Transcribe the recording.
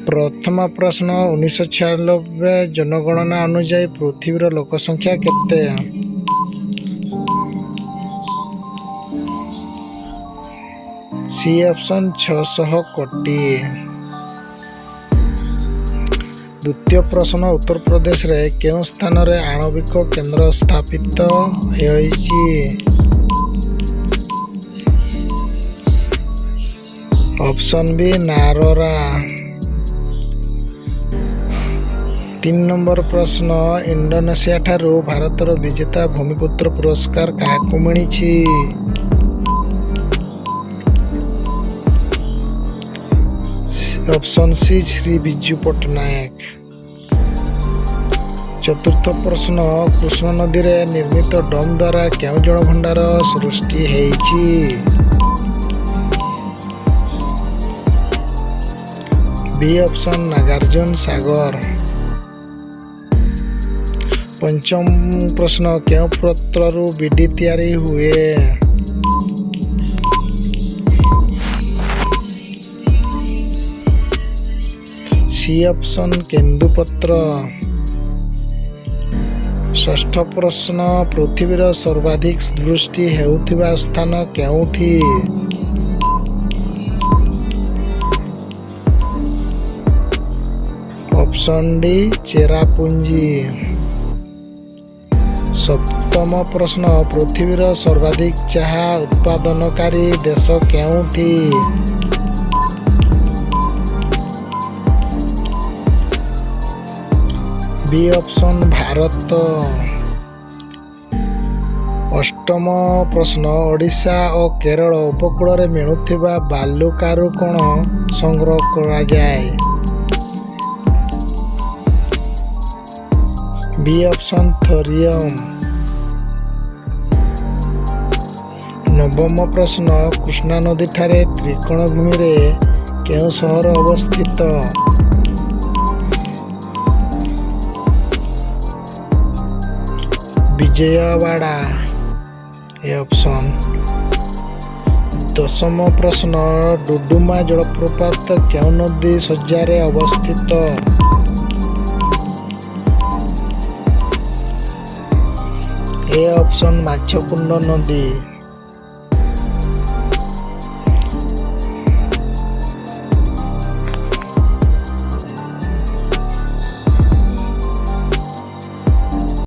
ପ୍ରଥମ ପ୍ରଶ୍ନ, 1996 ଜନଗଣନା ଅନୁଯାୟୀ ପୃଥିବୀର ଲୋକ ସଂଖ୍ୟା କେତେ? ସି ଅପସନ୍, 600 କୋଟି। ଦ୍ୱିତୀୟ ପ୍ରଶ୍ନ, ଉତ୍ତରପ୍ରଦେଶରେ କେଉଁ ସ୍ଥାନରେ ଆଣବିକ କେନ୍ଦ୍ର ସ୍ଥାପିତ ହୋଇଛି? ଅପସନ୍ ବି, ନାରରା। ତିନି ନମ୍ବର ପ୍ରଶ୍ନ, ଇଣ୍ଡୋନେସିଆ ଠାରୁ ଭାରତର ବିଜେତା ଭୂମିପୁତ୍ର ପୁରସ୍କାର କାହାକୁ ମିଳିଛି? Option C, Shri Biju Patnaik. ଚତୁର୍ଥ ପ୍ରଶ୍ନ, କୃଷ୍ଣ ନଦୀରେ ନିର୍ମିତ ଡ୍ୟାମ୍ ଦ୍ୱାରା କେଉଁ ଜଳଭଣ୍ଡାର ସୃଷ୍ଟି ହେଇଛି? ବି ଅପସନ୍, ନାଗାର୍ଜୁନ ସାଗର। ପଞ୍ଚମ ପ୍ରଶ୍ନ, କେଉଁ ପତ୍ରରୁ ବିଡ଼ି ତିଆରି ହୁଏ? ସି ଅପସନ୍, କେନ୍ଦୁପତ୍ର। ଷଷ୍ଠ ପ୍ରଶ୍ନ, ପୃଥିବୀର ସର୍ବାଧିକ ବୃଷ୍ଟି ହେଉଥିବା ସ୍ଥାନ କେଉଁଠି? Option D, Cherrapunji. ସପ୍ତମ ପ୍ରଶ୍ନ, ପୃଥିବୀର ସର୍ବାଧିକ ଚାହା ଉତ୍ପାଦନକାରୀ ଦେଶ କେଉଁଠି? ବି ଅପସନ୍, ଭାରତ। ଅଷ୍ଟମ ପ୍ରଶ୍ନ, ଓଡ଼ିଶା ଓ କେରଳ ଉପକୂଳରେ ମିଳୁଥିବା ବାଲୁକାରୁ କ'ଣ ସଂଗ୍ରହ କରାଯାଏ? ବି ଅପସନ୍, ଥୋରିୟମ୍। ନବମ ପ୍ରଶ୍ନ, କୃଷ୍ଣା ନଦୀଠାରେ ତ୍ରିକୋଣଭୂମିରେ କେଉଁ ସହର ଅବସ୍ଥିତ? ବିଜୟବାଡ଼ା, ଏ ଅପସନ୍। ଦଶମ ପ୍ରଶ୍ନ, ଡୁଡୁମା ଜଳପ୍ରପାତ କେଉଁ ନଦୀ ଶଯ୍ୟାରେ ଅବସ୍ଥିତ? ଏ ଅପସନ୍, ମାଛକୁଣ୍ଡ ନଦୀ।